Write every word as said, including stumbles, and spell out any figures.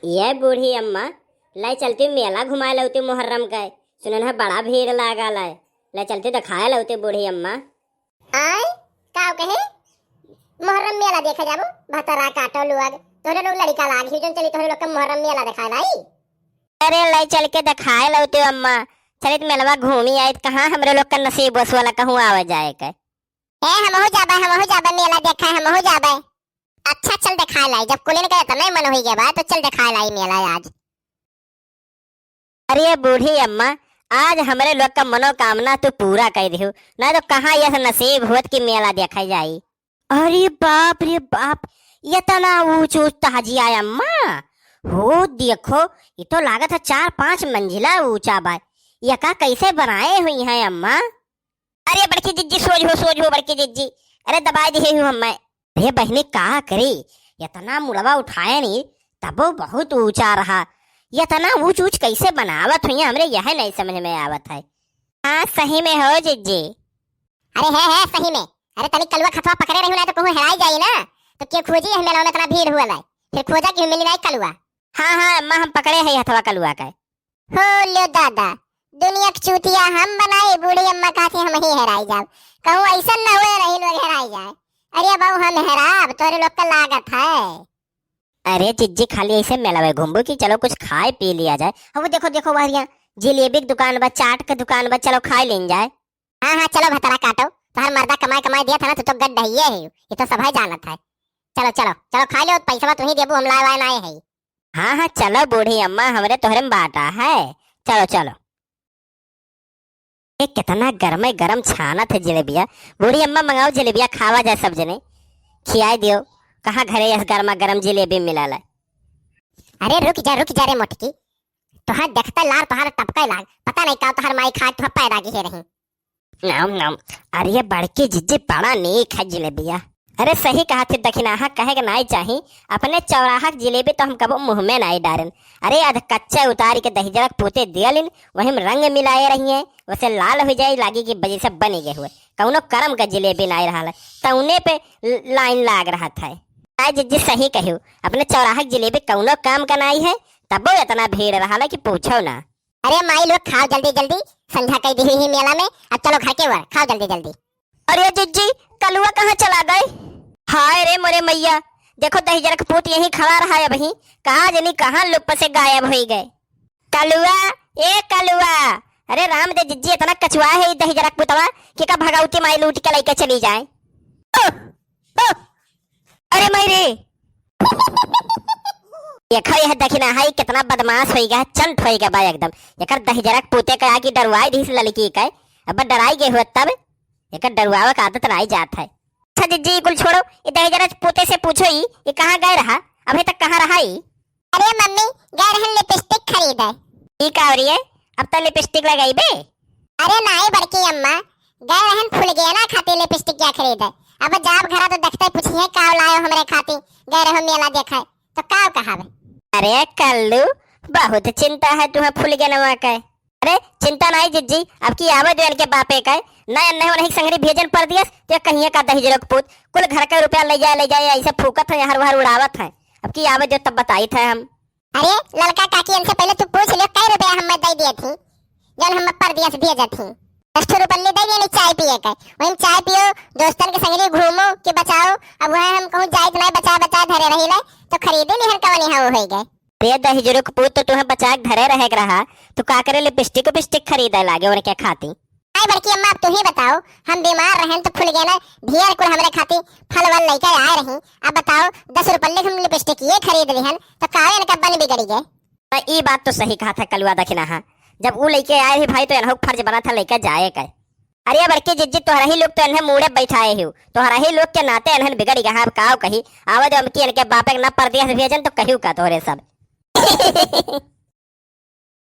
ये बूढ़ी अम्मा, लै चलती मेला घुमाए लौती मुहर्रम के, सुनन है बड़ा भीड़ लागल है, लै चलती देखाए लौती बूढ़ी अम्मा। आय, का कहे? मुहर्रम मेला देखे जाबो? भतरा काटो लोग, तोहरे लोग लड़िका लाग ही जौन चली तोहरे लोग के मुहर्रम मेला देखाए लाई। अरे लै चल के देखाए लौती अम्मा, चलित मेलवा घूमी आइत, कहाँ हमरे लोग का नसीब बस वाला कहूँ आवे जाए के। ए, हमहू जाबे, हमहू जाबे, मेला देखे हमहू जाबे। अच्छा, चल देखाए लाई, जब कुलिन के इतना मन होई गया बा, तो चल देखाए लाई मेला आज। अरे बूढ़ी अम्मा, आज हमरे लोग का मनोकामना तू पूरा कर दिहू, ना तो कहाँ यह नसीब होत कि मेला देखे जाई। अरे बाप रे बाप, इतना ऊंच ऊंच तहजिया अम्मा, हो देखो, ये तो लागत है चार पाँच मंजिला ऊंचा बा, ये का कैसे बनाए हुई हैं अम्मा? अरे बड़की जिज्जी, सोझ हो, सोझ हो बड़की जिज्जी। अरे दबाए दिहे हूँ हम्मे। अरे बहिनी का करी, इतना मुड़वा उठाए नी, तबो बहुत ऊंचा रहा। इतना ऊंच ऊंच कैसे बनावत हुई, हमरे यह नहीं समझ में आवत है। हाँ सही में हो जिज्जी। अरे है, है सही में। अरे तनी कलुआ खतवा पकड़े रही ना तो कहूँ हेराई जाई ना, तो के खोजी है मेला में इतना भीड़ हुआ लाई, फिर खोजा कि मिली नहीं कलुआ। हाँ, हाँ अम्मा, हम पकड़े है हथवा कलुआ का। हो लो दादा, दुनिया के चूतिया हम बनाए, बूढ़ी अम्मा कहती हम ही हेराई जाब। कहूँ ऐसा न हुए रही लोग हेराई जाए। अरे बाबू हम हेराब, तोरे लोग का लागत है। अरे जिज्जी, खाली ऐसे मेलवे घूमबू कि चलो कुछ खाए पी लिया जाए। अब वो देखो, देखो वहरिया जिलेबी के दुकान बा, चाट के दुकान बा, चलो खाए लेन जाए। हाँ, हाँ, चलो भतरा काटो, तोहर मर्दा कमाए कमाए दिया था ना, तू तो गड्ढा ही है, ये तो सब है जानत है। चलो, चलो, चलो खाए लो, पैसा तू ही देबू, हम लाए वाए ना आए है। हाँ, हाँ, चलो बूढ़ी अम्मा, हमरे तोहरे में बाटा है। चलो, चलो। ए, कितना गरमे गरम छानत है जिलेबिया। बूढ़ी अम्मा, मंगाओ जिलेबिया, खावा जाए सब जने। खियाए दियो। कहाँ घरे यस गरमा गरम जिलेबी मिला ला। अरे रुक जा, रुक जा रे मोटकी। तोहार देखते लार तोहार टपके लाग। पता नहीं का तोहार माई खाए तोहार पैदा की है रही। नाम, नाम। अरे बड़की जिज्जी, बड़ा नीक है जिलेबिया। अरे सही कहा थे दखिनाहा, कहे के नाई चाही। अपने चौराहा के जिलेबी तो हम कबो मुँह में नाई डारेन। अरे अध कच्चा उतारी के दहिजरक पूते दियलिन, वही में रंग मिलाए रही है, वैसे लाल हो जाए, लागी कि बजी से बनी गए हुए। कौनो करम का जिलेबी नाई रहा है, तौने पे ल-, लाइन लाग रहा था। नाई जिज्जी सही कहो, अपने चौराहा के जिलेबी कौनो काम का नाई है, तबो इतना भीड़ रहा कि पूछो ना। अरे माई लोग, खाओ जल्दी जल्दी, संझा कई दी ही मेला में। अब चलो घर के ओर, खाओ जल्दी जल्दी। अरे जिज्जी, कलुआ कहाँ चला गए? हाय रे मोरे मैया, देखो दहिजरक पूत यहीं खड़ा रहा है अबहीं, कहाँ जनी कहाँ लुप्प से गायब होई गए। कलुआ, ए कलुआ, अरे राम दे जिज्जी, इतना कचुआ है ई दहिजरक पुतवा कि का भगवती माई लूट के लेके चली जाए। ओह, ओह, अरे माई रे। देखो यह दखिनाहा, ई कितना बदमाश होई गया, चंट होई गया बा एकदम। एकर दहिजरक पूते का आके डरवाई दीस ललकी के, अब डराई गए हुए तब एकर डरवावे का आदत नाई जात है। अच्छा जिज्जी, कुल छोड़ो, ई दहिजरक पूते से पूछो ई, ई कहाँ गए रहा, अभी तक कहाँ रहा ई? अरे मम्मी, गए रहन लिपस्टिक खरीदे। ई का हो रही है, अब तो लिपस्टिक लगाई बे? अरे नाई बड़की अम्मा, गए रहन फुलगेना खातिर लिपस्टिक क्या खरीदे। अब जाब घरा तो देखते पूछिए का लायो हमरे खातिर, गए रहो मेला देखे, तो का कहावे? अरे कल्लू, बहुत चिंता है तुम्हें फुलगेनवा के। अरे चिंता नाई जिज्जी, अब की आवे दो इनके बापे के, ना अन्ने उन्हीं संगरी भेजन परदेस, तो कहिए का दहिजरक पूत, कुल घर का रुपया ले जाए, ले जाए, ऐसे फूकत है, हर वहर उड़ावत है। अब की आवे दो तब बताई थे हम। अरे ललका काकी, इनसे पहले तू पूछ लियो, कै रुपया हम दे दिए थी, जौन हम परदेस भेजे थी। दस ठो रुपल्ली दे दिए चाय पिए के, वही चाय पियो, दोस्तन के संगरी घूमो कि बचाओ। अब वह हम कहूँ जाइत नहीं, बचा बचा धरे रही ले, तो खरीदे नहीं हर कवनी है वो होई गए। रे दहिजरक पूत, तो तुम्हें बचा के धरे रहे के रहा, तो का करे लिपस्टिक उपिस्टिक खरीदे लागे उनके खाती? आई बड़की अम्मा, अब तू ही बताओ, हम बीमार रहन तो फुलगेना ढेर कुल हमरे खाती फल वल लेके आए रही। अब बताओ, दस रुपये हम लिपस्टिक ये खरीद लिहन, तो काहे इनका बन बिगड़ी गए? तो ई बात तो सही कहा था कलुआ दखिनाहा, जब ऊ लेके आए रही भाई, तो इनहो फर्ज बना था लेके जाए का। अरे बड़की जिज्जी, तोहरा ही लोग तो इन्हें मूड़े बैठाए हो, तोहरा ही लोग के नाते इन्हें बिगड़ गया। अब काव कही, आवे दो अमकी इनके बापे के ना परदेस भेजन, तो कहियो का तोहरे सब।